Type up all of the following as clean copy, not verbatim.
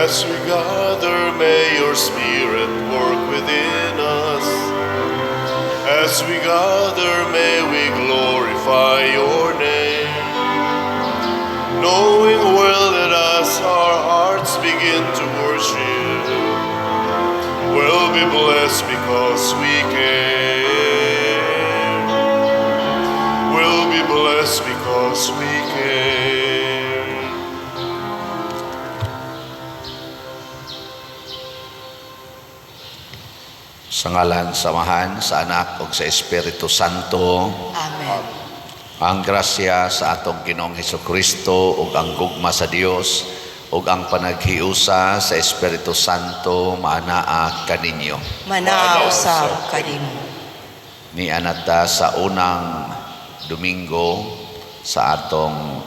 As we gather, may your Spirit work within us. As we gather, may we glorify your name. Knowing well that as our hearts begin to worship, we'll be blessed because we came. We'll be blessed because we came. Sa ngalan sa Amahan, sa Anak ug sa Espiritu Santo. Amen. Ang grasya sa atong Ginoong Hesukristo ug ang gugma sa Dios ug ang panaghiusa sa Espiritu Santo maanaa kaninyo. Manaa usab kanimo. Nianata sa unang Domingo sa atong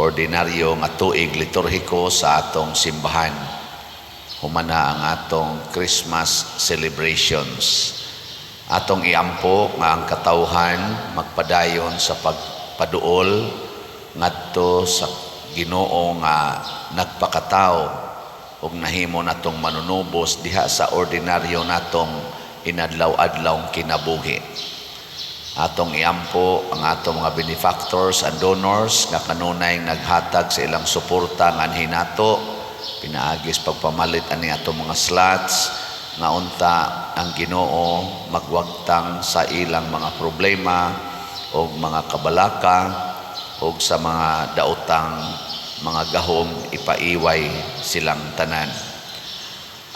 ordinaryo nga tuig liturhiko sa atong simbahan. Humana ang atong Christmas celebrations. Atong iampo nga ang katawhan magpadayon sa pagpaduol ngadto sa Ginoo nga nagpakatao ug nahimo natong manunubos diha sa ordinaryo natong inadlaw-adlaw kinabuhi. Atong iampo ang atong mga benefactors and donors nga kanunay naghatag sa ilang suporta nganhi nato pinaagis pagpamalit ani atong mga slots nga unta ang Ginoo magwagtang sa ilang mga problema o mga kabalaka o sa mga daotang mga gahom ipaiway silang tanan.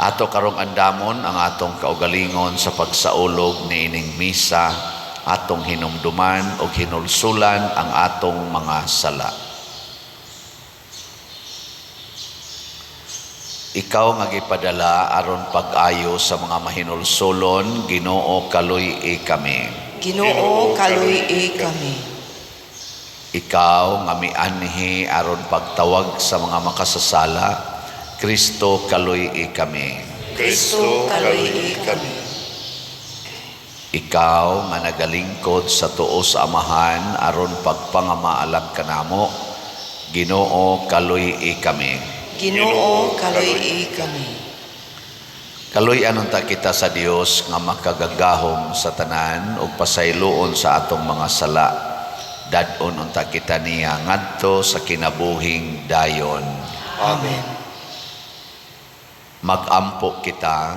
Ato karong andamon ang atong kaugalingon sa pagsaulog niining misa, atong hinumduman og hinulsulan ang atong mga sala. Ikaw nga gipadala aron pag-ayo sa mga mahinulsulon, Ginoo, kaluy-i kami. Ginoo, kaluy-i kami. Ikaw nga mianhi aron pagtawag sa mga makasasala, Kristo, kaluy-i kami. Kristo, kaluy-i kami. Ikaw nga nagalingkod sa tuo sa Amahan aron pagpangamaalag kanamo, Ginoo, kaluy-i kami. Ginoo, kaluy-i kami. Kaluy-an unta kita sa Dios nga makagagahom sa tanan ug pasayloon sa atong mga sala. Dad-on unta kita niya ngadto sa kinabuhing dayon. Amen. Magampo kita.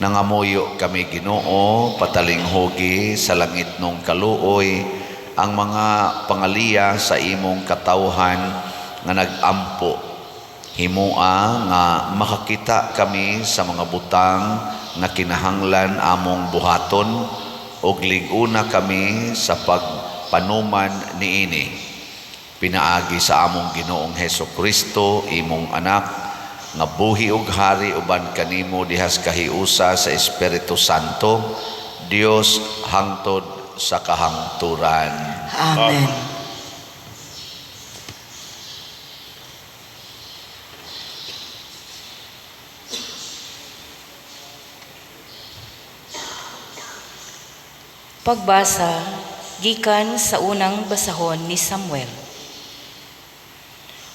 Nangamuyo kami, Ginoo, patalinghugi sa langit nung kaluoy ang mga pangaliya sa imong katawhan nga nagampo. Himua nga makakita kami sa mga butang nga kinahanglan among buhaton ug lig-una kami sa pagpanuman niini. Pinaagi sa among Ginoong Heso Kristo, imong anak, nga buhi ug hari uban kanimo dihas kahiusa sa Espiritu Santo, Dios hangtod sa kahangturan. Amen. Pagbasa gikan sa unang basahon ni Samuel.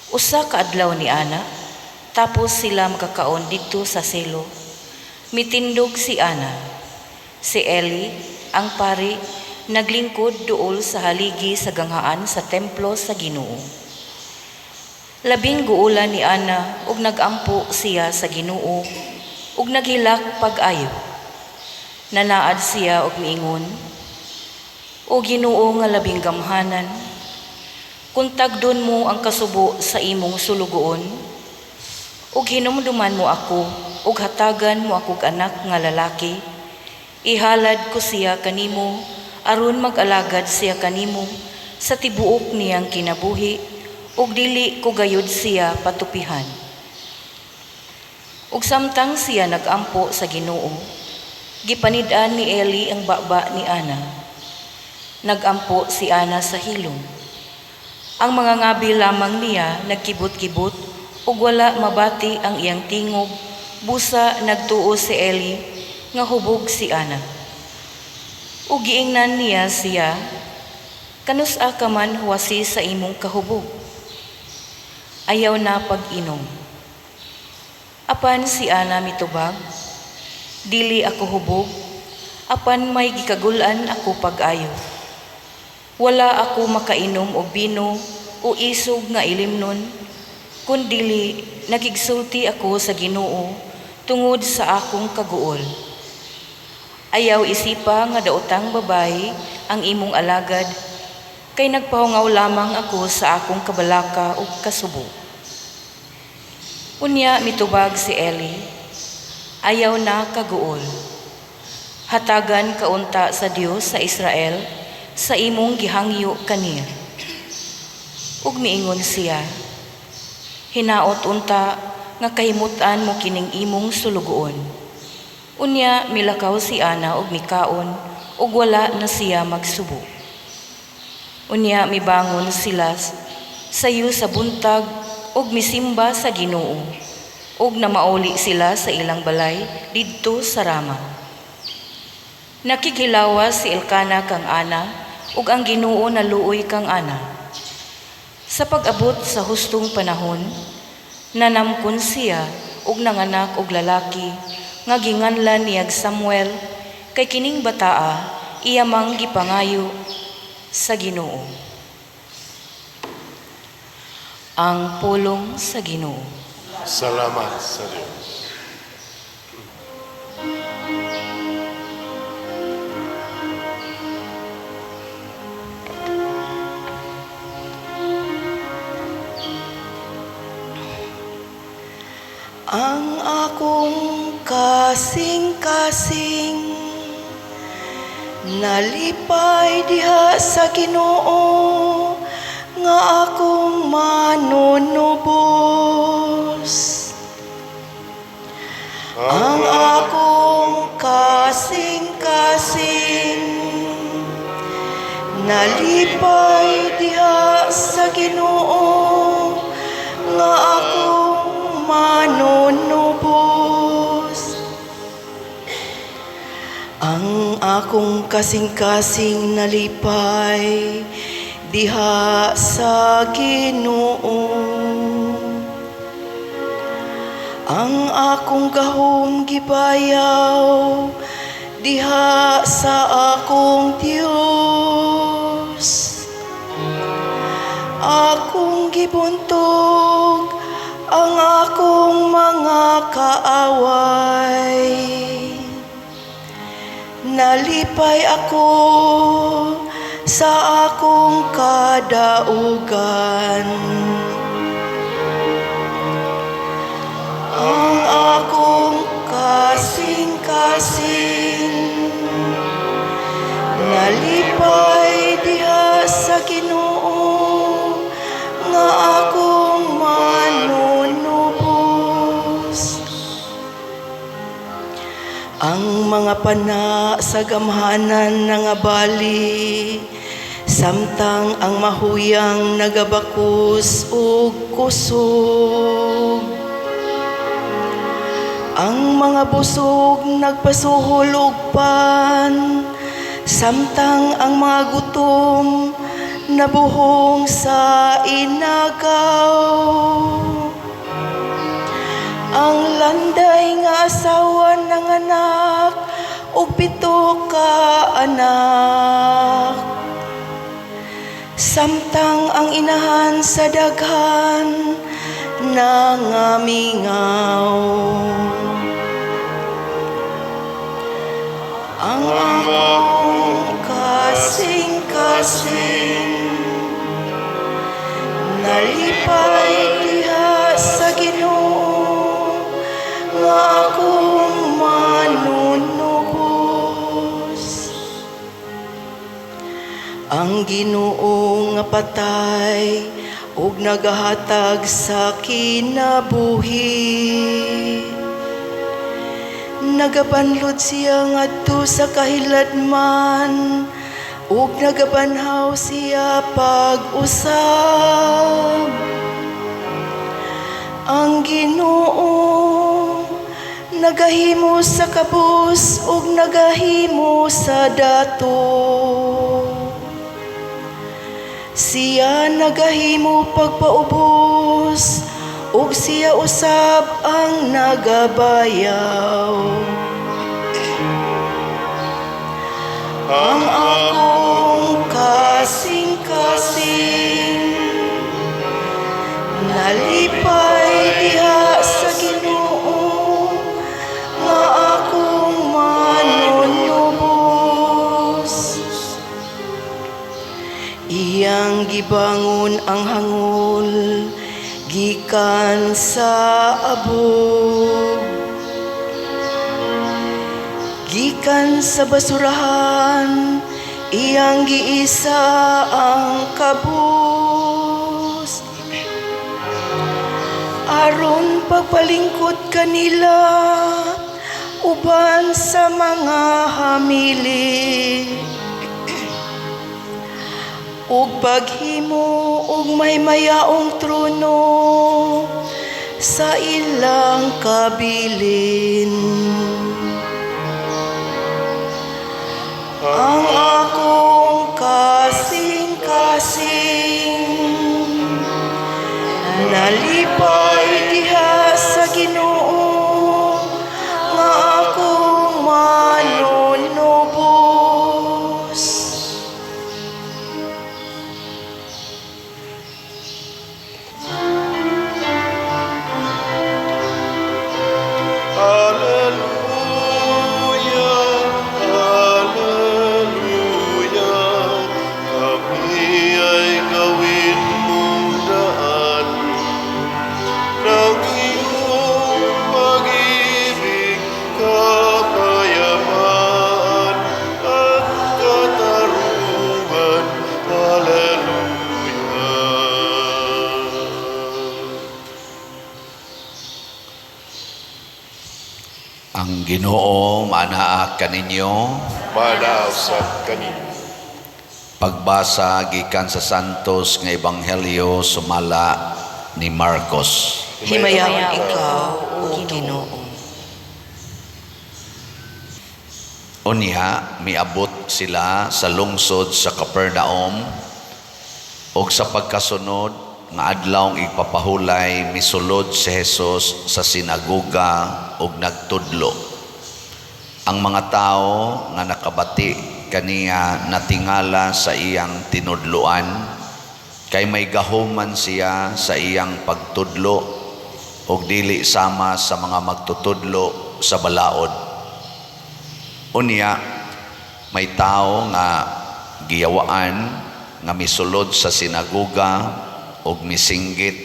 Usa ka adlaw ni Ana, tapos sila makakaon didto sa Silo. Mitindog si Ana. Si Eli, ang pari, naglingkod duol sa haligi sa ganghaan sa templo sa Ginoo. Labing guolan ni Ana ug nagampo siya sa Ginoo ug naghilak pag-ayo. Nanaad siya og miingon, O Ginoo nga labing gamhanan, kung tagdon mo ang kasubo sa imong sulugoon, ug hinumduman mo ako ug hatagan mo akog anak nga lalaki, ihalad ko siya kanimo aron mag-alagad siya kanimo sa tibuok niyang kinabuhi ug dili ko gayud siya patupihan. Ug samtang siya nagampo sa Ginoo, gipanid-an ni Eli ang baba ni Ana. Nagampo si Ana sa hilom. Ang mga ngabi lamang niya nagkibot-kibot ug wala mabati ang iyang tingog, busa nagtuo si Eli nga hubog si Ana. Ug giingnan niya siya, kanus-a ka man huwasi sa imong kahubog? Ayaw na pag-inom." Apan si Ana mitubag, "Dili ako hubog, apan may gikagul-an ako pag-ayo. Wala ako makainom og bino o isog nga ilimnon, kun dili nakigsulti ako sa Ginoo tungod sa akong kaguol. Ayaw isipa nga daotang babayi ang imong alagad, kay nagpahungaw lamang ako sa akong kabalaka ug kasubo." Unya mitubag si Eli, "Ayaw na kaguol. Hatagan kaunta sa Dios sa Israel sa imong gihangyo kaniya." Ug miingon siya, "Hinaot unta nga kahimut-an mo kining imong sulugoon." Unya milakaw si Ana og mikaon ug wala na siya magsubo. Unya mibangon sila sayo sa buntag ug misimba sa Ginoo ug namauli sila sa ilang balay didto sa Rama. Nakighilawas si Elkana kang Ana ug ang Ginoo naluoy kang Ana. Sa pag-abot sa hustong panahon, nanamkon siya ug nanganak og lalaki nga ginganlan niyag Samuel, kay kining bataa iya mang gipangayo sa Ginoo. Ang pulong sa Ginoo. Salamat sa Dios. Ang akong kasing-kasing nalipay diha sa Ginoo nga akong manunubos. Ang akong kasing-kasing nalipay diha sa Ginoo nga akong manunubos. Ang akong kasing-kasing nalipay diha sa Ginoo. Ang akong gahom gibayaw diha sa akong Dios. Akong gibuntog ang akong mga kaaway. Nalipay ako sa akong kadaugan. Ang akong kasing-kasing nalipay diha sa Ginoo nga akong manunubos. Ang mga pana sa gamhanan nangabali, samtang ang mahuyang nagabakus ug kusog. Ang mga busog nagpasuhol og pan, samtang ang mga gutom nabuhong sa inagaw. Ang landay nga asawa ng anak ug 7 ka anak, samtang ang inahan sa daghan nangamingaw. Ang akong kasing-kasing nalipay diha sa Ginoo nga akong manunubos. Ang Ginoo nga patay ug nagahatag sa kinabuhi, nagabanlod siya ngadto sa kahiladman ug nagabanhaw siya pag-usab. Ang Ginoo nagahimo sa kabus ug nagahimo sa dato. Siya nagahimo pagpaubos, ug siya usab ang nagabayaw. Ang akong kasing-kasing nalipay diha sa Ginoo nga akong manunubos. Iyang gibangon ang hangol gikan sa abog, gikan sa basurahan iyang giisa ang kabus, aron pagpalingkod kanila uban sa mga hamili ug paghimo og may mayaong trono sa ilang kabilin. Ang akong kasing-kasing nalipay diha sa Ginoo nga akong manunubos. Alleluia, Alleluia, kami ay gawin mong daan ng iyong pag-ibig, kapayapaan at katarungan. Alleluia. Ang Ginoo manaa kaninyo. Manaa usab kaninyo. Pagbasa gikan sa Santos nga Ebanghelyo sumala ni Marcos. Himayaon ikaw, O Ginoo. Unya miabot sila sa lungsod sa Capernaum, ug sa pagkasunod nga adlawng igpapahulay misulod si Jesus sa sinagoga ug nagtudlo. Ang mga tawo nga nakabati kaniya natingala sa iyang tinudloan, kay may gahuman siya sa iyang pagtudlo ug dili sama sa mga magtutudlo sa balaod. Unya may tawo nga giyawaan nga misulod sa sinagoga ug misinggit,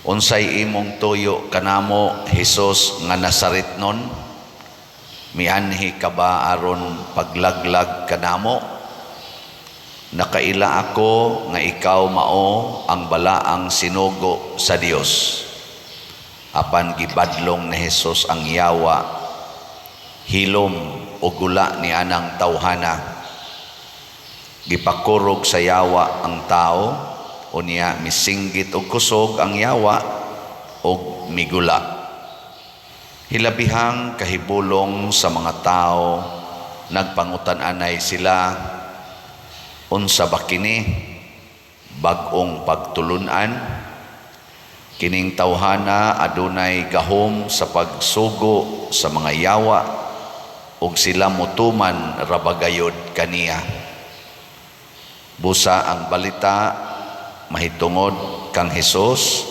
"Unsay imong tuyo kanamo, Hesus nga Nazaretnon? Mianhi ka ba aron paglaglag kanamo? Nakaila ako nga ikaw mao ang balaang sinugo sa Dios." Apan gibadlong ni Hesus ang yawa, "Hilom o gula ni anang tawhana." Gipakurog sa yawa ang tao, unya misinggit og kusog ang yawa og migula. Hilabihang kahibulong sa mga tao, nagpangutan-anay sila, "Unsa ba kini? Bag-ong pagtulunan? Kining tawhana adunay gahom sa pagsugo sa mga yawa ug sila motuman ra ba gayod kaniya." Busa ang balita mahitungod kang Hesus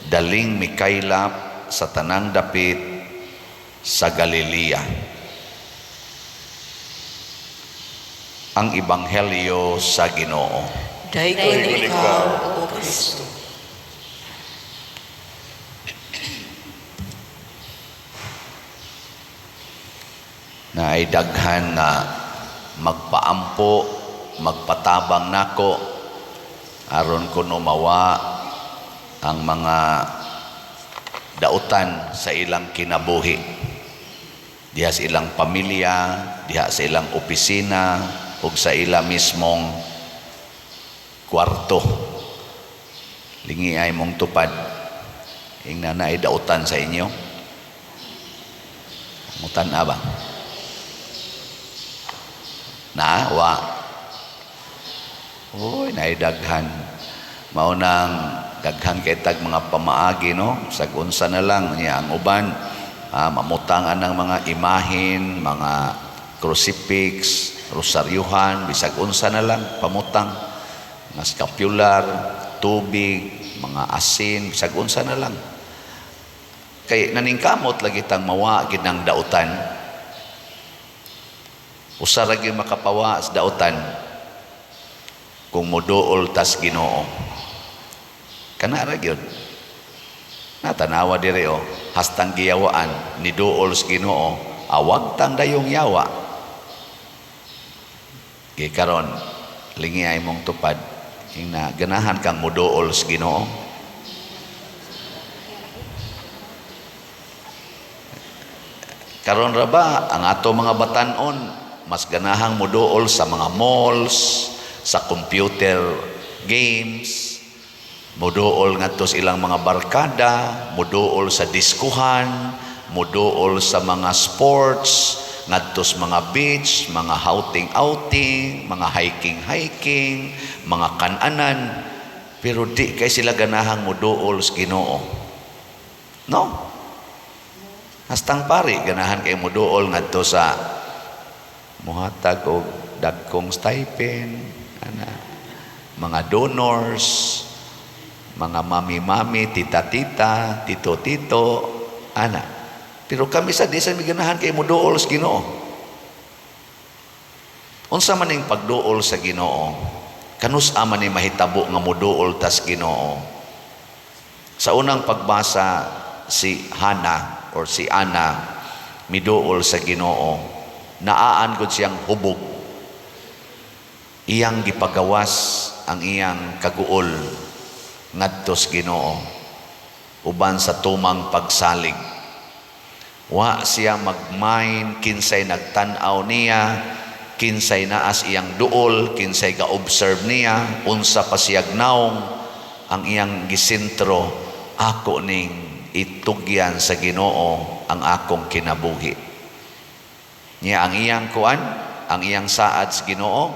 daling mikaylap sa tanang dapit sa Galilea. Ang Ebanghelyo sa Ginoo. Daygon ikaw, O Kristo. Na ay daghan nga magpaampo, magpatabang nako aron kuno mawa ang mga dautan sa ilang kinabuhi, diha sa ilang pamilya, diha sa ilang opisina ug sa ila mismong kwarto. Lingi ay mong tupad, ingna na ay dautan sa inyo. Mutan ba? Na, wa. Uy, naidaghan. Mao nang daghan kay tag mga pamaagi, no? Sag unsa na lang niya ang uban, mamutang anang mga imahin, mga crucifix, rosaryuhan, bisag unsa na lang pamutang, mga scapular, tubig, mga asin, bisag unsa na lang. Kay naningkamot lagi tang mawa gid ng dautan. Usa ra gyud makapawa sa dautan, kung moduol tas Ginoo. Kana ra gyud. Natanawa diri o, hastang giyawaan ni duol sa Ginoo, awag tang dayong yawa. Gikaron lingi ay mong tupad, ingna ganahan kang moduol sa Ginoo. Karon ra ba ang ato mga batan-on mas ganahang moduol sa mga malls, sa computer games, moduol ngadto sa ilang mga barkada, moduol sa diskuhan, moduol sa mga sports, ngadto sa mga beach, mga outing-outing, mga hiking-hiking, mga kananan, pero di kay sila ganahang moduol sa Ginoo. No? Hastang pari ganahan kay moduol ngadto sa muhatag og dagkong stipend, ana, mga donors, mga mami-mami, tita-tita, tito-tito, ana. Pero kami sa di sa mi ganahan kay moduol sa Ginoo. Unsa man ning pagduol sa Ginoo? Kanus-a man ni mahitabo nga moduol tas Ginoo? Sa unang pagbasa, si Hana or si Ana miduol sa Ginoo. Naaan gud siyang hubog. Iyang gipagawas ang iyang kaguol ngadto sa Ginoo uban sa tumang pagsalig. Wa siya magmain kinsay nagtan-aw niya, kinsay naas iyang duol, kinsay ga-observe niya, unsa pa siyag naong ang iyang gisentro, ako ning itugyan sa Ginoo ang akong kinabuhi. Niya ang iyang kuan, ang iyang saad sa Ginoo,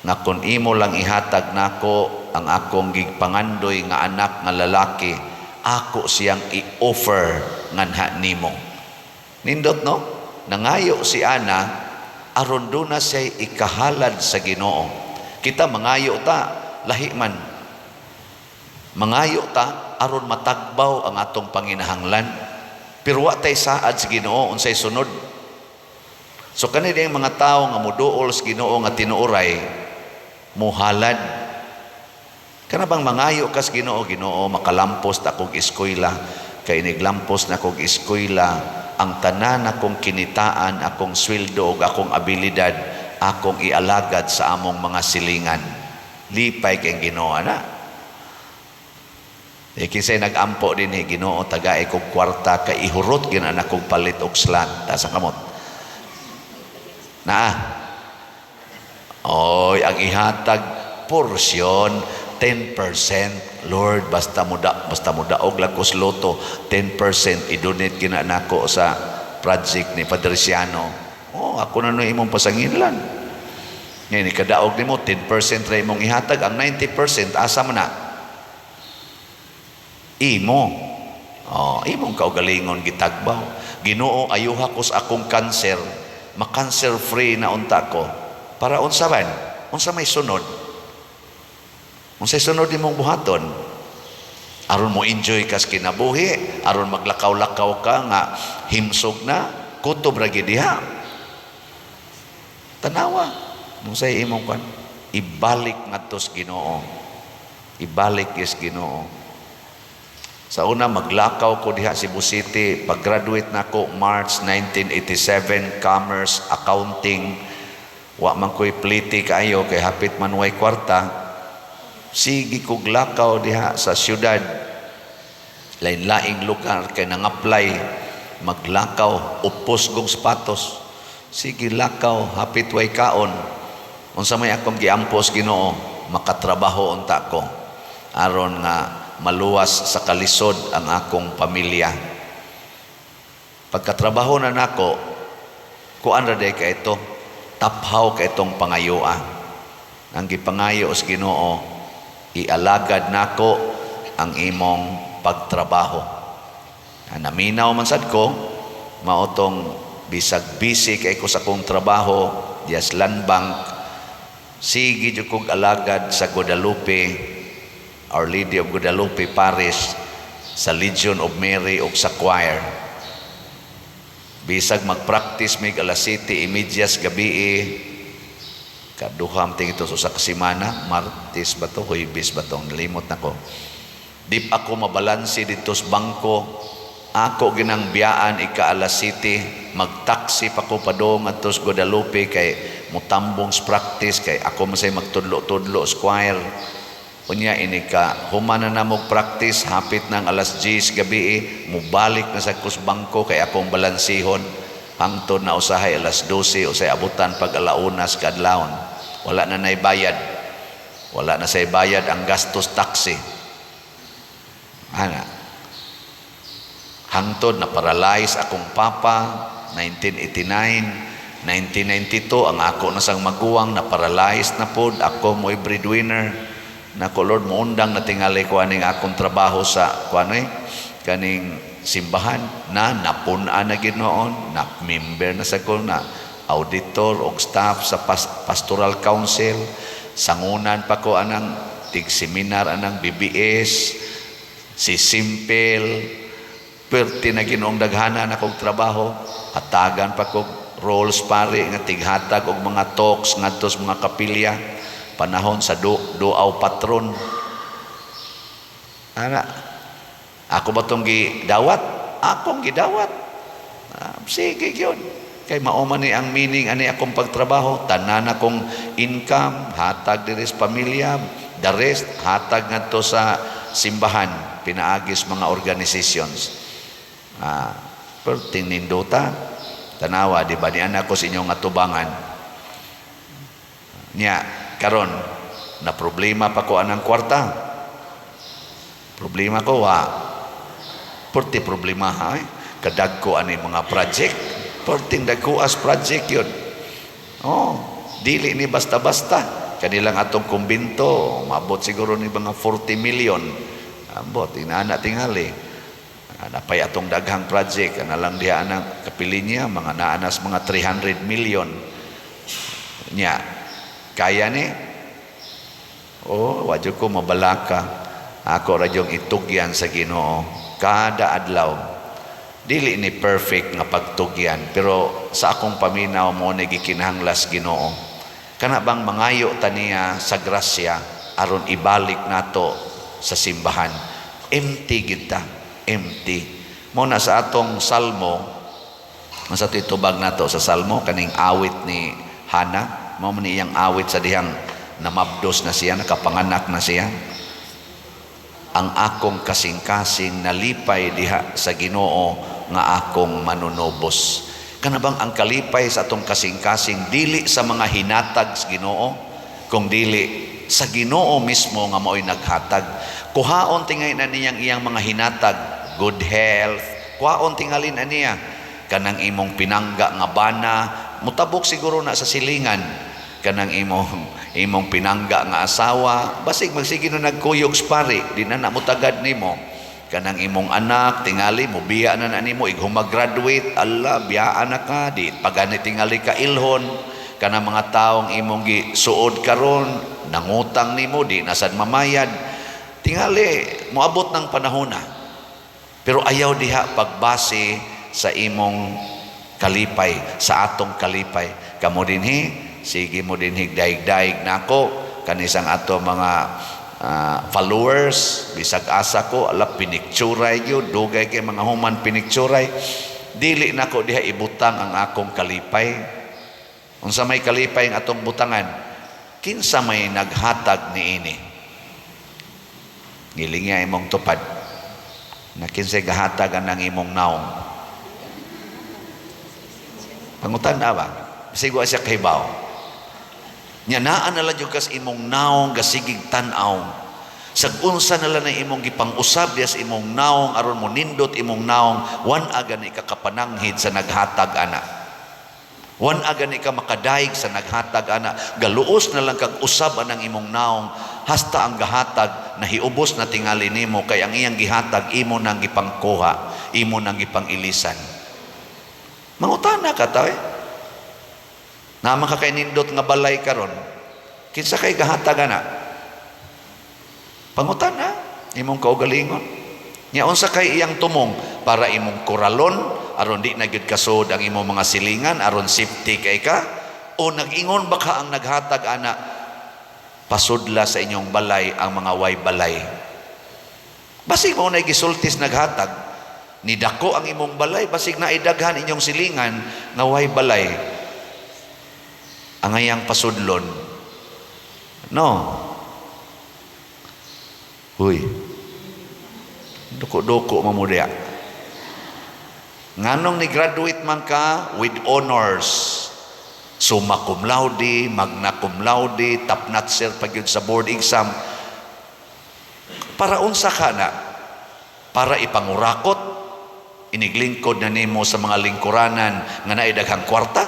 nga kun imo lang ihatag nako ang akong gigpangandoy nga anak nga lalaki, ako siyang i-offer nganha nimo. Nindot, no? Nangayo si Ana aron duna siya ikahalad sa Ginoo. Kita mangayo ta, lahi man. Mangayo ta aron matagbaw ang atong panginahanglan. Pero wa tay saad sa Ginoo unsay sunod. So kani diyang mga tawo nga moduol sa Ginoo nga tinuoray, muhalad. Kana bang mangayo kas Ginoo, Ginoo makalampos ta kog eskwela, kay iniglampos na kog eskwela, ang tanan akong kinitaan, akong sweldo ug akong abilidad, akong ialagad sa among mga silingan. Lipay kay Ginoo ana. E kinsay nag-ampo dinhi, Ginoo tagay kog kwarta kay ihurot gyud ana kog palit og slat ta sa kamot. Naa. Oy, ang ihatag porsyon 10%. Lord, basta mo daog lang kos loto, 10% i-donate kina nako sa project ni Padre Siano. Oh, ako na no imong pasanginlan. Ngayon, ikadaog nimo 10% ra imong ihatag, ang 90% asa man na? Imo. Oh, imong kaugalingon gitagbaw. Ginoo, ayuha ko sa akong kanser. Ma-cancer free na unta ko. Para unsa man? Unsa may sunod? Unsay sunod nimong buhaton? Aron mo enjoy kas kinabuhi, aron maglakaw-lakaw ka nga himsog na, kutob ra gyud diha. Tanawa, unsay imong kwan? Ibalik ngadto sa Ginoo. Ibalik is Ginoo. Sa una maglakaw ko diha Cebu City, pag-graduate nako March 1987, Commerce, Accounting. Wa man ko'y pliti kaayo kay hapit man way kwarta. Sige kog lakaw diha sa syudad, lain-laing lugar kay nang-apply, maglakaw, upos kong sapatos. Sige lakaw, hapit way kaon. Unsa may akong giampos Ginoo, makatrabaho unta ko aron nga maluwas sa kalisod ang akong pamilya. Pagkatrabaho na nako, kuan ra day kay ito, taphaw kay itong pangayoa. Ang gipangayo sa Ginoo, ialagad nako ang imong pagtrabaho. Naminaw man sad ko, mao tong bisag busy kay ko sa akong trabaho dias Land Bank, sige jud kog alagad sa Guadalupe, Our Lady of Guadalupe Parish, sa Legion of Mary ug sa choir. Bisag magpractice mig alas 7:30 gabi, kaduham ting ito sa kasimana, Martes ba to, Huwebes ba to, nalimot na ko. Di pa ako mabalanse dito sa bangko, ako ginang biyaan ika alas 7, magtaksi pa ko padong adto sa Guadalupe kay mutambong sa practice kay ako masay magtudlo-tudlo sa choir. Unya ini ka human na namog practice hapit ng alas 10 gabi, mubalik na sa kus bangko kay akong balansihon hangtod na usahay alas 12, usay abutan pag alaunas kadlawon. Wala na nay bayad. Wala na say bayad ang gastos taxi. Ana. Hangtod na paralyze akong papa 1989, 1992 ang ako na sang maguwang na paralyzed na pod, ako mo'y breadwinner. Nako Lord, muundang na tingali ko aning akong trabaho sa kuano kaning simbahan na napun-an na ginoon, na member na sa ko na auditor og staff sa pastoral council, sangunan pa ko anang tig seminar anang BBS, si Simple, perti na Ginoong daghana na kog trabaho, hatagan pa kog roles pare nga tighatag og mga talks ngadto sa mga kapilya panahon sa duaw patron. Ana, ako ba tong gidawat? Akong gidawat. Sige gyud. Kay mao man ni ang meaning ani akong pagtrabaho, tanan akong income hatag diri sa pamilya, the rest hatag ngadto sa simbahan, pinaagis mga organizations. Perting nindota, tanawa di ba ni anak ko sa inyong atubangan. Nya karon na problema pa ko anang kwarta. Problema ko wa. Perti problema ha. Kadagko ani mga project. Perting dagko as project yun. Oh, dili ni basta-basta. Kanilang atong kumbinto, mabot siguro ni mga 40 million. Ambot, inana tingali. Napay atong daghang project, ana lang diha anang kapilinya, mga naanas mga 300 million. Nya, kaya ni? Oh, wadyo ko mabalaka. Ako ra yung itugyan sa Ginoo kada adlaw. Dili ni perfect nga pagtugyan, pero sa akong paminaw mo ni gikinahanglas Ginoo. Kana bang mangayo ta niya sa grasya aron ibalik nato sa simbahan. Empty kita, empty. Mo na sa atong salmo, sa titubag nato sa salmo kaning awit ni Hana, mao man iyang awit sa dihang namabdos na siya, nakapanganak na siya. Ang akong kasing-kasing nalipay diha sa Ginoo nga akong manunubos. Kana bang ang kalipay sa atong kasing-kasing dili sa mga hinatag sa Ginoo, kung dili sa Ginoo mismo nga mao'y naghatag. Kuhaon tingay na niyang iyang mga hinatag, good health, kuhaon tingalin na niya kanang imong pinangga nga bana, mutabok siguro na sa silingan kanang imong pinangga nga asawa, basig magsige na nagkuyog sa pari, di na na mutagad nimo. Kanang imong anak tingali mo biya na na nimo ighuma-graduate, ala biyaan na ka, di pagani tingali ka ilhon. Kanang mga taong imong gisuod karon, nangutang nimo di na sad mamayad, tingali moabot ng panahon na. Pero ayaw diha pagbase sa imong kalipay, sa atong kalipay. Kamo dinhi, sige mo dinhi daig-daig nako kanisang ato mga followers, bisag asa ko ala pinikturay gyud, dugay kay mga human pinikturay. Dili nako diha ibutang ang akong kalipay. Unsa may kalipay ang atong butangan? Kinsa may naghatag niini? Ngilinga imong tupad. Na kinsay gahatag ang imong naong. Pangutan na ba? Bisag wa siya kahibaw. Nya naa na lang jud kas imong naong gasigig tan-aw. Sag unsa na lang na imong gipang-usab diya sa imong naong aron mo nindot imong naong, wan aga ni kakapananghid sa naghatag ana. Wan-a gani ka makadayeg sa naghatag ana, galuos na lang kag usab anang imong naong hasta ang gahatag nahiubos na tingali nimo, kay ang iyang gihatag imo nang gipangkuha, imo nang gipang-ilisan. Mangutana ka ta eh. Naa man ka kay nindot nga balay karon. Kinsa kay gahatag ana? Pangutana imong kaugalingon. Nya unsa kay iyang tumong para imong koralon aron di na gyud kasod ang imong mga silingan, aron safety kay ka, o nag-ingon ba ka ang naghatag ana, pasudla sa inyong balay ang mga way balay? Basig mao na gisultis naghatag, ni dako ang imong balay, basig na idaghan inyong silingan nga way balay, angayang pasudlon, no? Huy, duko-duko mamudya. Nganong ni graduate man ka with honors, summa cum laude, magna cum laude, top notcher pa gyud sa board exam, para unsa ka na? Para ipangurakot iniglingkod na nimo sa mga lingkuranan nga naay daghang kwarta,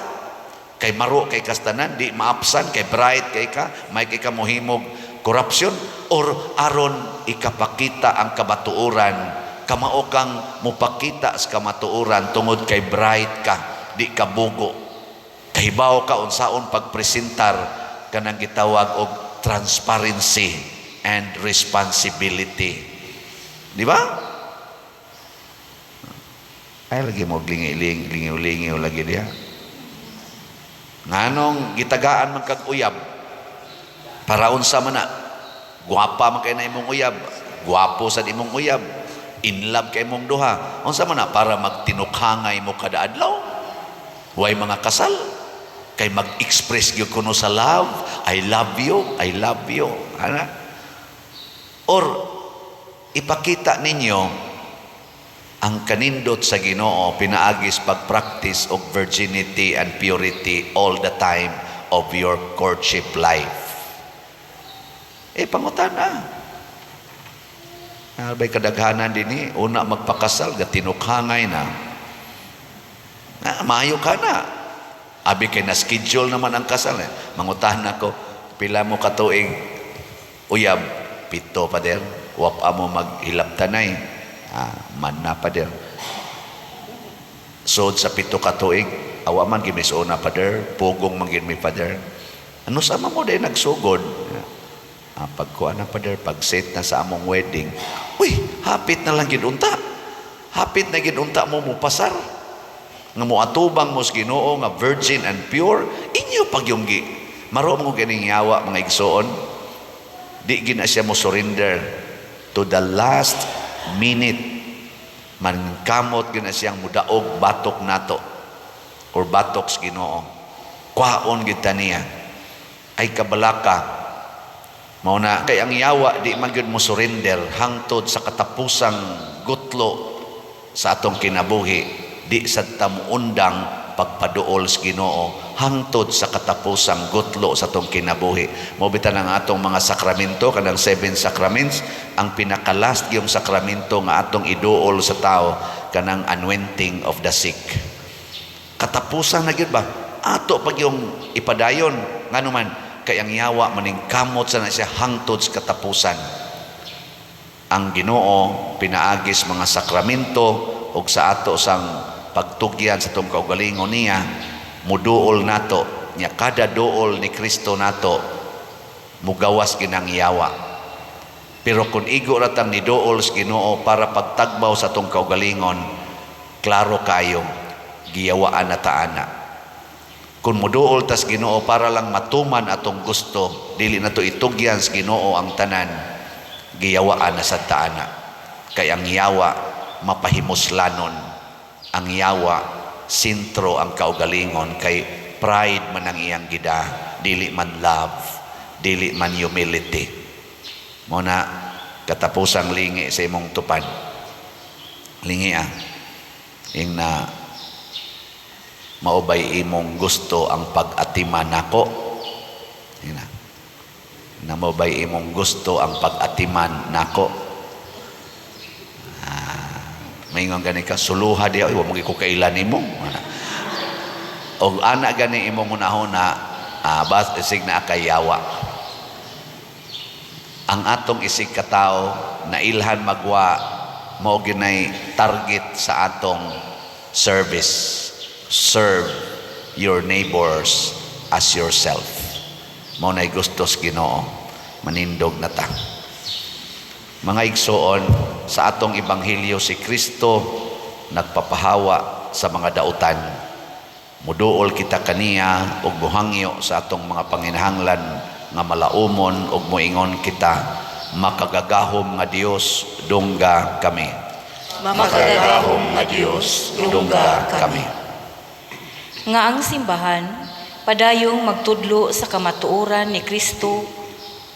kay maro kay kastanan, di maapsan kay bright kay ka, may kay ka mohimog corruption, or aron ikapakita ang kabatuoran? Kamao kang mupakita sa kamatuoran tungod kay bright ka, di ka bugo, kahibaw ka unsaon pagpresentar kanang gitawag og transparency and responsibility, di ba? Ay lagi mo lingi lingi lagi diha. Nganong gitagaan man kag uyab? Para unsa man na? Guwapa man kay na imong uyab, guwapo sad imong uyab, in love kay imong duha. Unsa man na? Para magtinukhangay mo kada adlaw? Way mga kasal kay mag-express gyud kuno sa love, "I love you, I love you," ana? Or ipakita ninyo ang kanindot sa Ginoo pinaagis pag-practice of virginity and purity all the time of your courtship life? Eh, pangutana. Albay kadaghanan dinhi, una magpakasal, gatinukhangay na. Na, maayo ka na. Abi kay na schedule naman ang kasal. Eh. Mangutahan ako, "Pila mo katuig uyab?" "7, pader." "Wa pa mo maghilabtanay?" "Ah, man na, pader." "Sod sa 7 katuig?" "Awa man gimisuna, pader, pugong man gid mi, pader." "Ano sama mo day nagsugod?" "Ah, pagkuha na, pader, pag set na sa among wedding." Uy, hapit na lang gid unta. Hapit na gid unta mo mupasar. Nga moatubang mo sa Ginoo nga virgin and pure, inyo pagyunggi. Maro mo ganing yawa, mga igsoon. Di gina siya mo surrender to the last minute. Mankamot gina siyang mudaog batok nato or batok sa Ginoo. Kwaon gid ta niya. Ay kabalaka. Mao na kay ang yawa di man gyud mo surrender hangtod sa katapusang gutlo sa atong kinabuhi. Di sad ta muundang pagpaduol sa Ginoo hangtod sa katapusang gutlo sa atong kinabuhi. Mao bitan ang atong mga sakramento, kanang seven sacraments, ang pinaka-last gyung sakramento nga atong iduol sa tao kanang anointing of the sick. Katapusan na gyud ba? Ato pag yung ipadayon. Ngano man kay ang yawa maningkamot sa na siya hangtod sa katapusan. Ang Ginoo pinaagis mga sakramento ug sa ato sang pagtugyan sa atong kaugalingon niya, muduol nato nya. Kada duol ni Kristo nato, mugawas ginang yawa. Pero kung igo ra tang niduol sa Ginoo para pagtagbaw sa atong kaugalingon, klaro kayo giyawaan na ta ana. Kung muduol tas Ginoo para lang matuman atong gusto, dili na to itugyan sa Ginoo ang tanan, giyawaan na sa taana. Kay ang yawa mapahimuslanon, ang yawa sentro ang kaugalingon, kay pride man ang iyang gida, dili man love, dili man humility. Mao na katapusang lingi sa imong tupad. Lingi ah. Ing na maubay imong gusto ang pag-atiman nako. Ing na. Na maubay imong gusto ang pag-atiman nako. Ah, maingon gani ka, "Suluha diya, wa mo ko kailan nimo." Og ana gani imong hunahuna, bas isig naa kay yawa. Ang atong isig katawo nailhan magwa, mao ginay target sa atong service. Serve your neighbors as yourself. Mao nay gustos Ginoo. Manindog na ta. Mga igsoon, sa atong ebanghelyo, si Kristo nagpapahawa sa mga dautan. Muduol kita kaniya ug muhangyo sa atong mga panginahanglan nga malaumon ug moingon kita, "Makagagahom nga Dios, dungga kami." Makagagahom nga Dios, dungga kami. Nga ang simbahan padayong magtudlo sa kamatuoran ni Kristo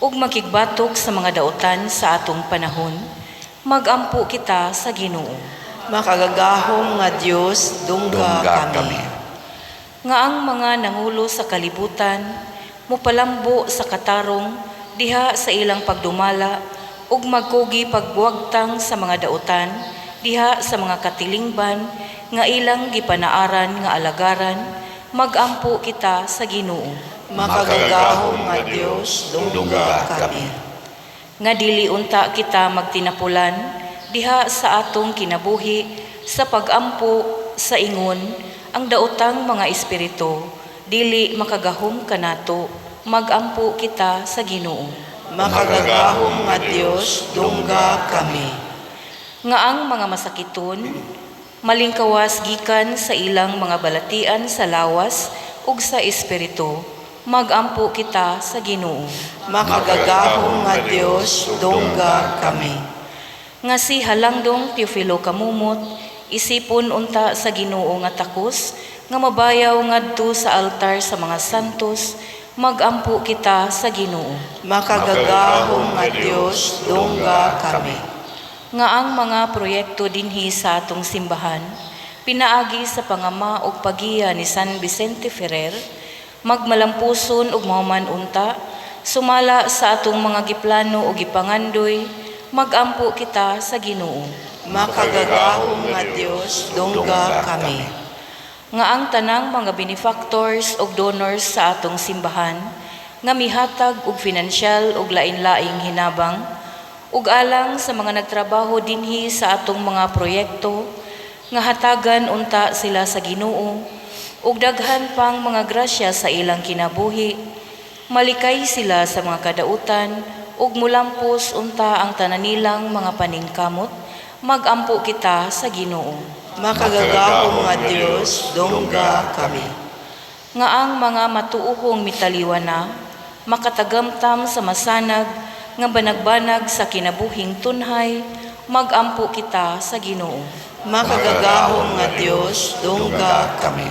ug makigbatok sa mga dautan sa atong panahon, magampo kita sa Ginoo. Makagagahom nga Dios, dungga Dungga kami. kami. Nga ang mga nangulo sa kalibutan mupalambo sa katarong diha sa ilang pagdumala ug magkugi pagwagtang sa mga dautan diha sa mga katilingban nga ilang gipanaaran nga alagaran, magampo kita sa Ginoo. Makagagahom nga Dios, dungga kami. Nga dili unta kita magtinapulan diha sa atong kinabuhi sa pagampo sa ingon ang daotang mga espiritu dili makagahom kanato, magampo kita sa Ginoo. Makagagahom nga Dios, dungga kami. Nga ang mga masakiton malingkawas gikan sa ilang mga balatian sa lawas ug sa espiritu, magampo kita sa Ginoo. Makagagahom nga Dios, dungga kami. Nga si Halangdong Teofilo Camomot isipon unta sa Ginoo nga takos nga mabayaw ngadto sa altar sa mga santos, magampo kita sa Ginoo. Makagagahom nga Dios, dungga kami. Nga ang mga proyekto dinhi sa atong simbahan pinaagi sa pangama ug pagiya ni San Vicente Ferrer magmalampuson ug mahuman unta sumala sa atong mga giplano ug gipangandoy, magampo kita sa Ginoo. Makagagahom nga Dios, dungga kami. Nga ang tanang mga benefactors ug donors sa atong simbahan nga mihatag og finansyal ug lain-laing hinabang ug alang sa mga nagtrabaho dinhi sa atong mga proyekto, nga hatagan unta sila sa Ginoo ug daghan pang mga grasya sa ilang kinabuhi, malikay sila sa mga kadautan ug mulampos unta ang tanan nilang mga paningkamot, magampo kita sa Ginoo. Makagagahom nga Dios, dungga kami. Nga ang mga matuohong mitaliwa na makatagamtam sa masanag nga banagbanag sa kinabuhing tunhay, magampo kita sa Ginoo. Makagagahom nga Dios, dungga kami.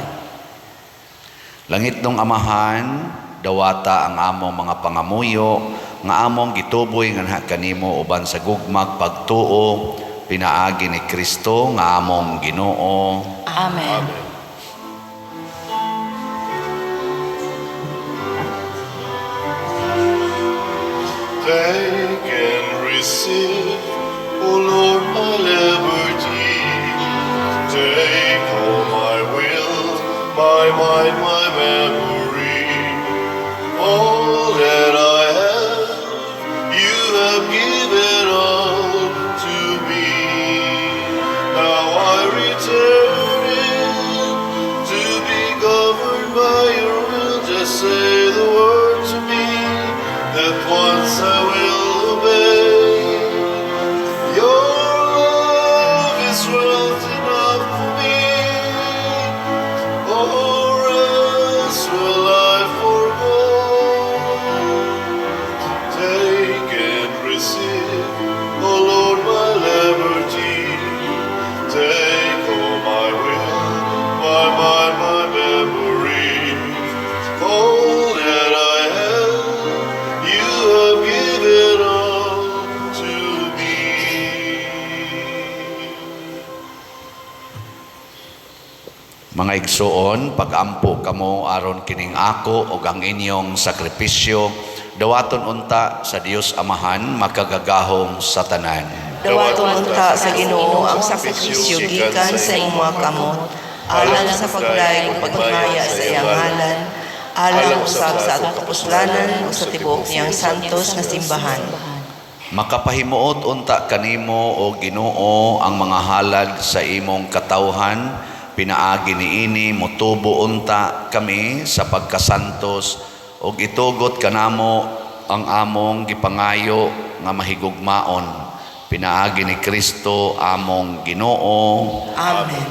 Langitnong Amahan, dawata ang among mga pangamuyo nga among gituboy nganha kanimo uban sa gugmag pagtuo pinaagi ni Kristo nga among Ginoo. Amen. Amen. Take and receive, O Lord, my liberty. Take all my will, my mind, my memory. All that I have, you have given all to me. Now I return it to be governed by your will. Just say the word to me, that once I will obey. Your love is wealth enough for me, or else will I forgo. Take and receive, O Lord, my liberty. Take all my will, my mind, my memory. All that I have, you have given all to me. Mga igsuon, pagampo kamo aron kining ako ug ang inyong sakripisyo dawaton unta sa Dios Amahan makagagahom sa tanan. Dawaton unta sa Ginoo ang sakripisyo gikan sa imong mga kamot. Alang sa pagdayeg ug paghimaya sa iyang ngalan, alang usab sa atong kapuslanan ug sa tibuok niyang santos nga simbahan. Makapahimuot unta kanimo, o Ginoo, ang mga halad sa imong katawhan. Pinaagi niini motubo unta kami sa pagkasantos ug itugot kanamo ang among gipangayo nga mahigugmaon, pinaagi ni Kristo among Ginoo. Amen.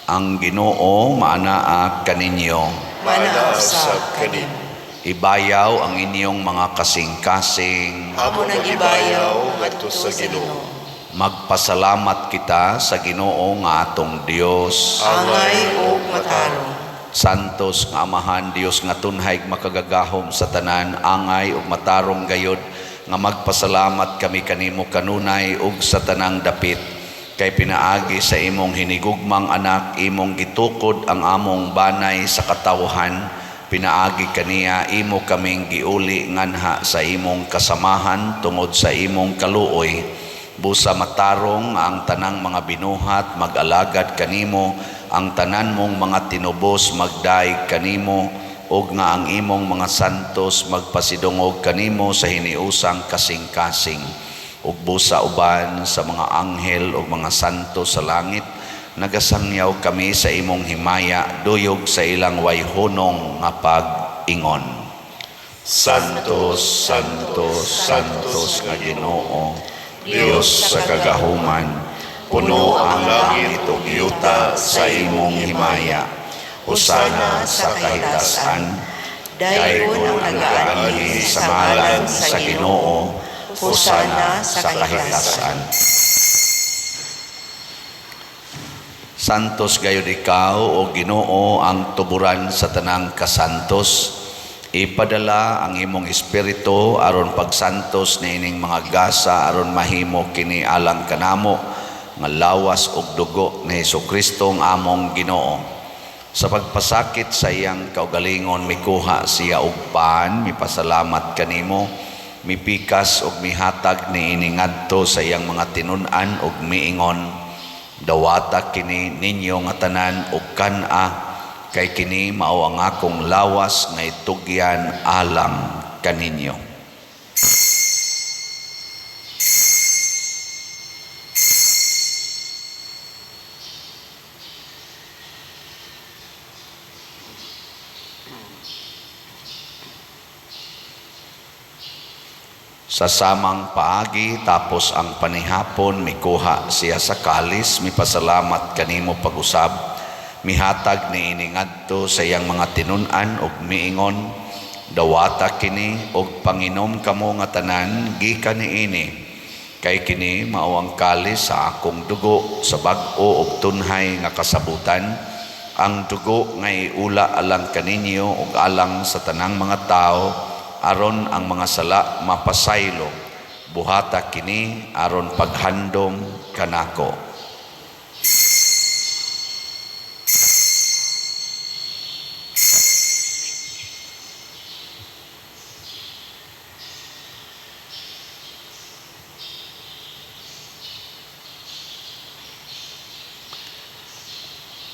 Ang Ginoo maanaa kaninyo. Maanaa usab kanimo. Ibayaw ang inyong mga kasing-kasing. Amo nang ibayaw ngadto sa Ginoo. Magpasalamat kita sa Ginoo nga atong Dios. Angay ug matarong. Santos nga Amahan, Dios nga tunhay makagagahom sa tanan, angay ug matarong gayod nga magpasalamat kami kanimo kanunay ug sa tanang dapit, kay pinaagi sa imong hinigugmang anak, imong gitukod ang among banay sa katawhan. Pinaagi kaniya, imo kaming giuli nganha sa imong kasamahan tungod sa imong kaluoy. Busa matarong nga ang tanang mga binuhat mag-alagad kanimo, ang tanan mong mga tinubos magdaig kanimo, ug nga ang imong mga santos magpasidungog kanimo sa hiniusang kasing-kasing. Ug busa uban sa mga anghel ug mga santo sa langit, nagasangyaw kami sa imong himaya duyog sa ilang wayhunong nga pag-ingon. Santos, Santos, Santos nga Ginoo, Dios sa kagahuman, puno ang langit ug yuta sa imong himaya. Hosana sa kahitasan. Daygon ang nagaanhi sa ngalan sa Ginoo. Hosana sa kahitasan. Santos gayud ikaw, o Ginoo, ang tuburan sa tanang kasantos. Ipadala ang imong espiritu aron pagsantos niining mga gasa, aron mahimo kini alang kanamo nga lawas ug dugo ni Hesukristo ang among Ginoo. Sa pagpasakit sa iyang kaugalingon, mikuha siya og pan, mipasalamat kanimo, mipikas ug mihatag niini ngadto sa iyang mga tinun-an ug miingon: "Dawata kini ninyo nga tanan ug kan-a, kay kini mao ang akong lawas nga itugyan alang kaninyo." Sa samang paagi, tapos ang panihapon, mikuha siya sa kalis, mipasalamat kanimo pag-usab, mihatag niini ngadto sa iyang mga tinun-an ug miingon: "Dawata kini ug panginom kamo nga tanan gikan niini, kay kini mao ang kalis sa akong dugo sa bag-o ug tunhay nga kasabutan, ang dugo nga iula alang kaninyo ug alang sa tanang mga tawo, aron ang mga sala mapasaylo. Buhata kini aron paghandom kanako."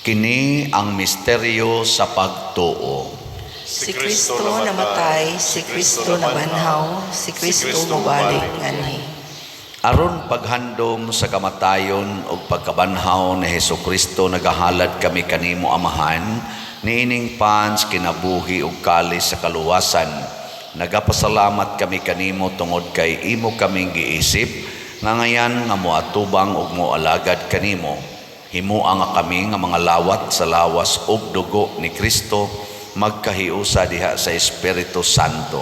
Kini ang misteryo sa pagtuo. Si Kristo namatay, si Kristo nabanhaw, si Kristo mobalik nganhi. Aron paghandom sa kamatayon ug pagkabanhaw ni Hesukristo, nagahalad kami kanimo, Amahan, niining pans kinabuhi ug kalis sa kaluwasan. Nagapasalamat kami kanimo tungod kay imo kaming giisip nga ngayan nga moatubang ug moalagad kanimo. Himoa nga kami nga mga lawat sa lawas ug dugo ni Kristo magkahiusa diha sa Espiritu Santo.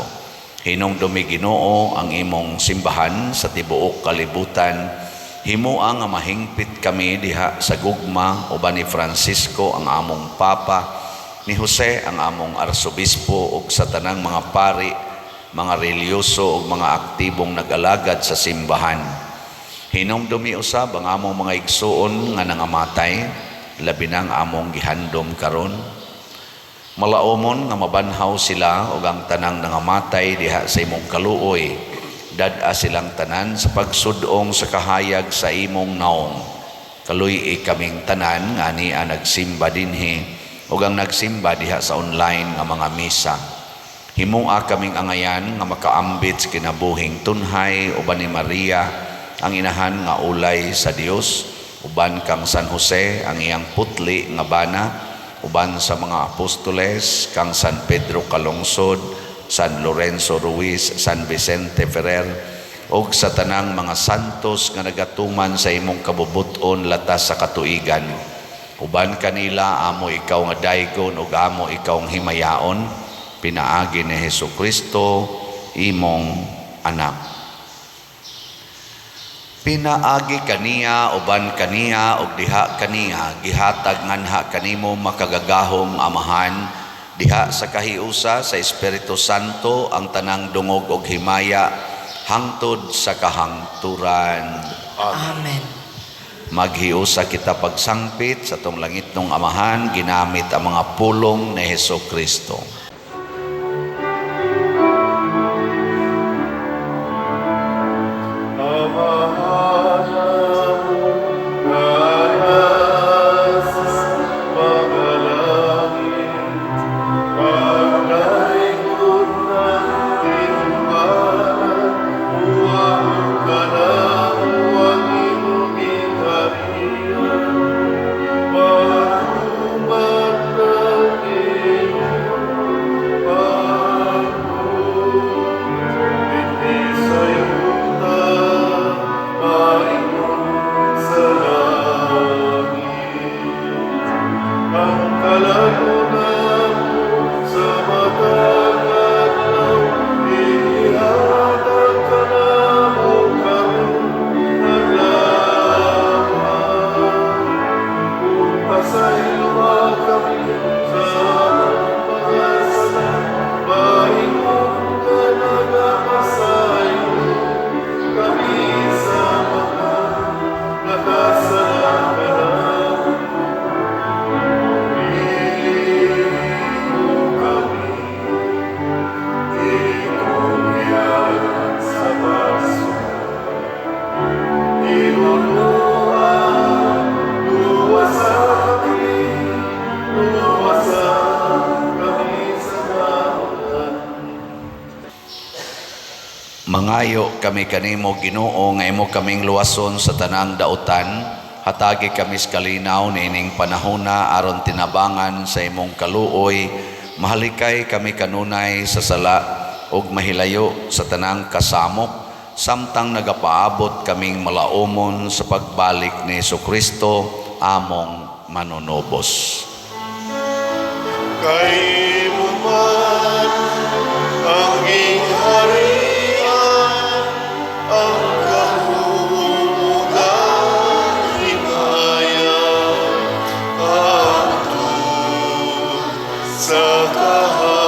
Hinumdumi, Ginoo, ang imong simbahan sa tibuok kalibutan. Himoa nga mahingpit kami diha sa gugma uban ni Francisco ang among Papa, ni Jose ang among Arsobispo, ug sa tanang mga pari, mga relihiyoso ug mga aktibong nag-alagad sa simbahan. Hinumdumi usab ang among mga igsuon nga nangamatay, labi na ang among gihandom karon. Malaomon nga mabanhaw sila ug ang tanang nangamatay diha sa imong kaluoy. Dad-a silang tanan sa pagsud-ong sa kahayag sa imong naong. Kaluy-i kaming tanan nga ania nagsimba dinhi ug ang nagsimba diha sa online nga mga misa. Himoa kaming angayan nga makaambit sa kinabuhing tunhay uban ni Maria, ang inahan nga ulay sa Dios, uban kang San Jose, ang iyang putli nga bana, uban sa mga apostoles, kang San Pedro Calungsod, San Lorenzo Ruiz, San Vicente Ferrer, ug sa tanang mga santos nga nagatuman sa imong kabubut-on latas sa katuigan. Uban kanila amo ikaw nga daygon ug amo ikaw nga himayaon, pinaagi ni Hesus Kristo, imong anak. Pinaagi kaniya, uban kaniya, ug diha kaniya, gihatag nganha kanimo makagagahom Amahan, diha sa kahiusa sa Espiritu Santo, ang tanang dungog ug himaya hangtod sa kahangturan. Amen. Maghiusa kita pagsangpit sa atong langitnong Amahan ginamit ang mga pulong ni Hesus Kristo. Mangayo kami kanimo, Ginoo, nga imo kaming luwason sa tanang dautan. Hatagi kami sa kalinaw niining panahona aron tinabangan sa imong kaluoy. Mahalikay kami kanunay sa sala ug mahilayo sa tanang kasamok, samtang nagapaabot kaming malaumon sa pagbalik ni Hesukristo among manunubos. Kay imo man ang gingharian, ang gahom ug ang himaya, hangtod sa kahangturan.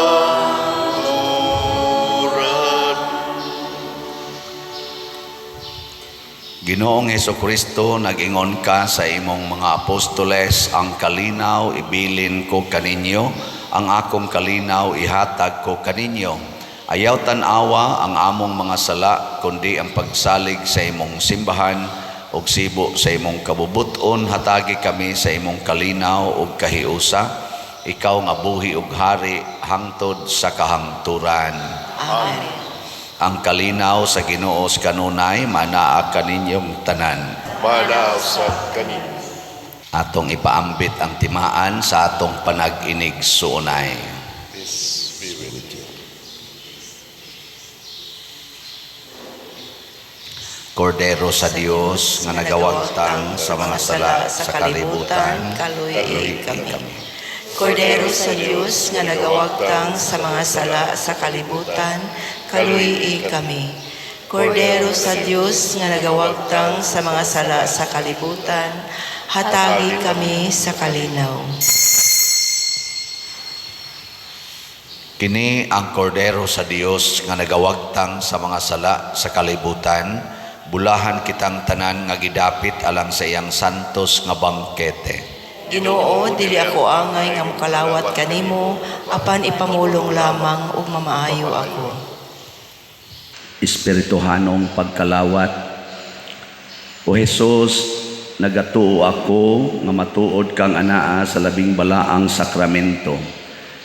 Ginoong Hesukristo, nag-ingon ka sa imong mga apostoles, ang kalinaw ibilin ko kaninyo, ang akong kalinaw ihatag ko kaninyo. Ayaw tan-awa ang among mga sala, kundi ang pagsalig sa imong simbahan ug sibo sa imong kabubut-on, hatagi kami sa imong kalinaw ug kahiusa. Ikaw nga buhi ug hari hangtod sa kahangturan. Amen. Ang kalinaw sa Ginoo sa kanunay manaa kaninyong tanan. Manaa usab kaninyo. Atong ipaambit ang timaan sa atong panag-inig suunay. Peace be with you. Kordero sa Dios nga nagawagtang sa mga sala sa kalibutan, kaluy-i kami. Kordero sa Dios nga nagawagtang sa mga sala sa kalibutan, kaluy-i kami. Kordero sa Dios nga nagawagtang sa mga sala sa kalibutan, hatagi kami sa kalinaw. Kini ang kordero sa Dios nga nagawagtang sa mga sala sa kalibutan, bulahan kitang tanan nga gidapit alang sa iyang santos nga bangkete. Ginoo, dili ako angay nga mokalawat kanimo, apan ipamulong lamang ug mamaayo ako. Espirituhanong pagkalawat. O Jesus, Nagatuo ako nga matuod kang anaa sa labing balaang sakramento.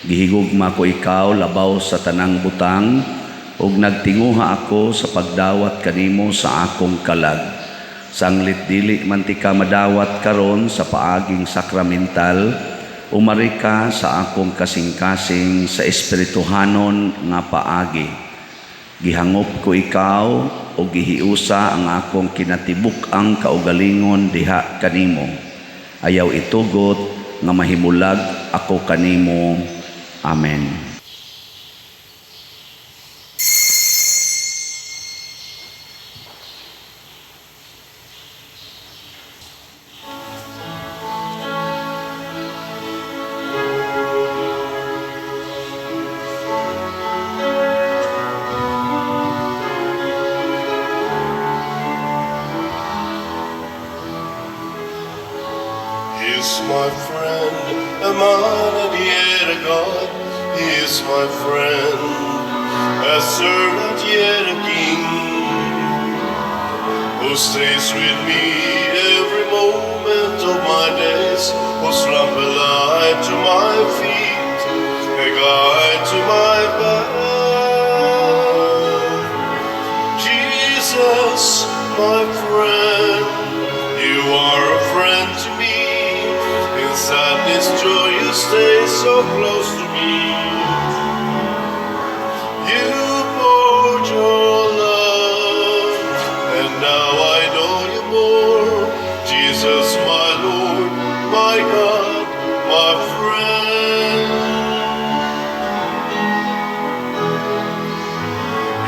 Gihigugma ko ikaw labaw sa tanang butang ug nagtinguha ako sa pagdawat kanimo sa akong kalag. Sanglit dili man tika madawat karon sa paaging sakramental, umari ka sa akong kasing-kasing sa espirituhanon nga paagi. Gihangop ko ikaw o gihiusa ang akong kinatibuk-ang kaugalingon diha kanimo. Ayaw itugot nga mahimulag ako kanimo. Amen. He is my friend, a man and yet a God. He is my friend, a servant yet a king, who stays with me every moment of my days, whose lamp a light to my feet, a guide to my path. Jesus, my friend, you are a friend to me. In sadness, joy, you stay so close to me. You poured your love, and now I know you more. Jesus, my Lord, my God, my friend.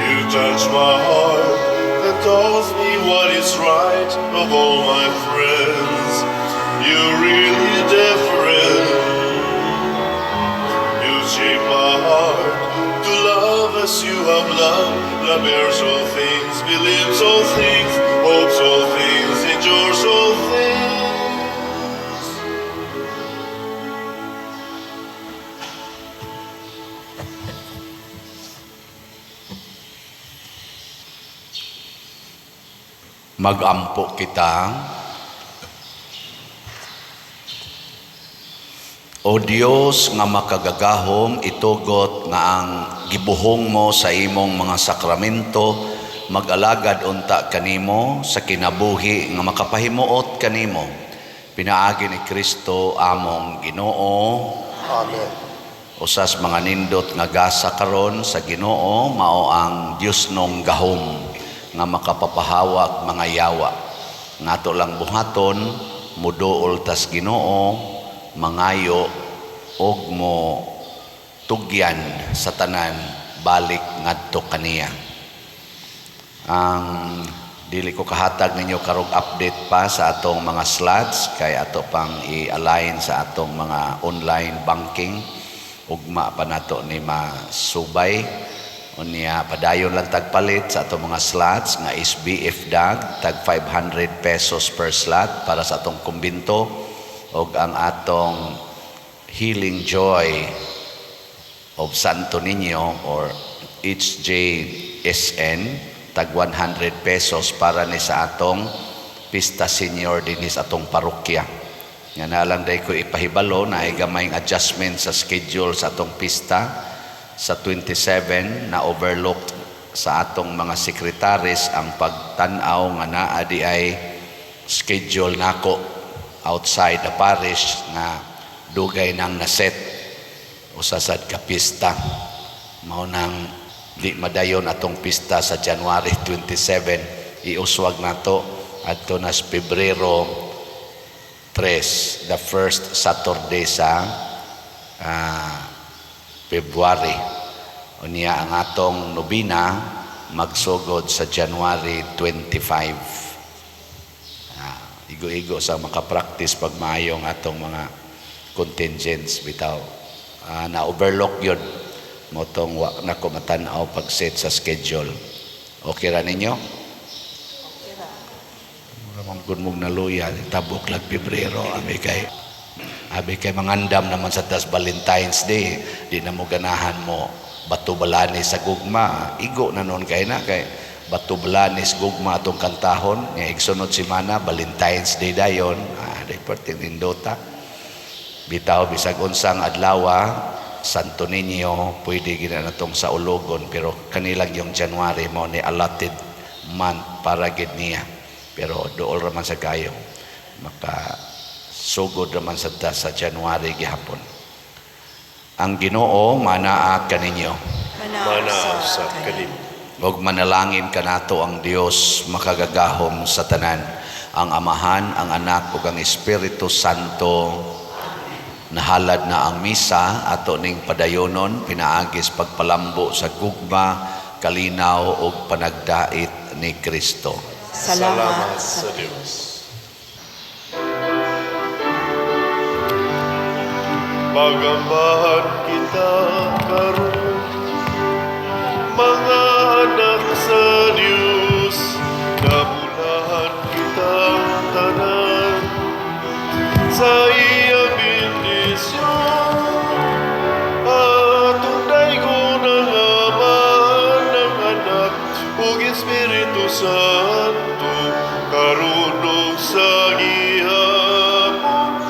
You touch my heart and taught me what is right of all my friends. You're really different. You shape my heart to love as you have loved. Love bears all things, believes all things, hopes all things, endures all things. Magampo kita. O Dios nga makagagahom, itugot nga ang gibuhong mo sa imong mga sakramento mag-alagad unta kanimo sa kinabuhi nga makapahimuot kanimo. Pinaagi ni Kristo among Ginoo. Amen. Usas mga nindot nga gasa karon sa Ginoo mao ang Dios nong gahom nga makapapahawak mga yawa. Ngato lang buhaton muduol tas Ginoo, mangayo og mo tugyan sa tanan balik ngadto kaniya. Ang dili ko kahatag ninyo karong update pa sa atong mga slots kay ato pang i-align sa atong mga online banking. Ugma pa nato ni masubay. Unya padayon lang tagpalit sa atong mga slots nga SBF dag tag 500 pesos per slot para sa atong kumbinto og ang atong Healing Joy of Santo Niño or HJSN tag 100 pesos para ni sa atong Pista Senior dinhi sa atong parokya. Nga na lang day ko ipahibalo na ay gamayng adjustment sa schedule sa atong pista sa 27 na overlooked sa atong mga sekretaris ang pagtan-aw nga naa di ay schedule nako outside the parish nga dugay nang naset usa sad ka pista. Mao nang di madayon atong pista sa January 27, iuswag nato adto nas Pebrero 3, the first Saturday sa February. Unya ang atong nobina magsugod sa January 25. Igo-igo sa makapractice pag maayo ang atong mga contingents bitaw. Na-overlook yun. Motong wa na ko matan-aw pag-set sa schedule. Okay ra ninyo? Okay ra. Mura man gud mong naluya, tabok lag Pebrero, abi kay mangandam naman sa tas Valentine's Day, di na mo ganahan mo bato balani sa gugma, igo na noon kay na kay Batublanes gugma atong kantahon nga igsunod semana Valentine's Day dayon. Ah, di perting nindota. Bitaw, bisag unsang adlaw, Santo Niño, pwede gina natong saulogon, pero kanilang yung January mo ni allotted month para gid niya, pero dool raman sa kayo maka sugod raman sa January gihapon. Ang Ginoo manaa kaninyo. Mana sa kanimo. Ug manalangin kanato ang Dios makagagahom sa tanan, ang Amahan, ang Anak ug ang Espiritu Santo. Nahalad na ang misa, ato ning padayonon pinaagis pagpalambo sa gugma, kalinaw ug panagdait ni Kristo. Salamat sa sa Dios. Magambahan kita karon, mga anak sa Dios, nabulahan kitang tanan sa iyang bendisyon. Atong daygon ang Amahan, ang Anak, ug Espiritu Santo, karon ug sa gihapon,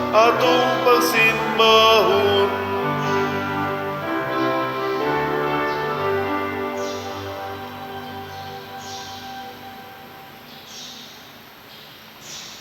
atong pagsimbahon.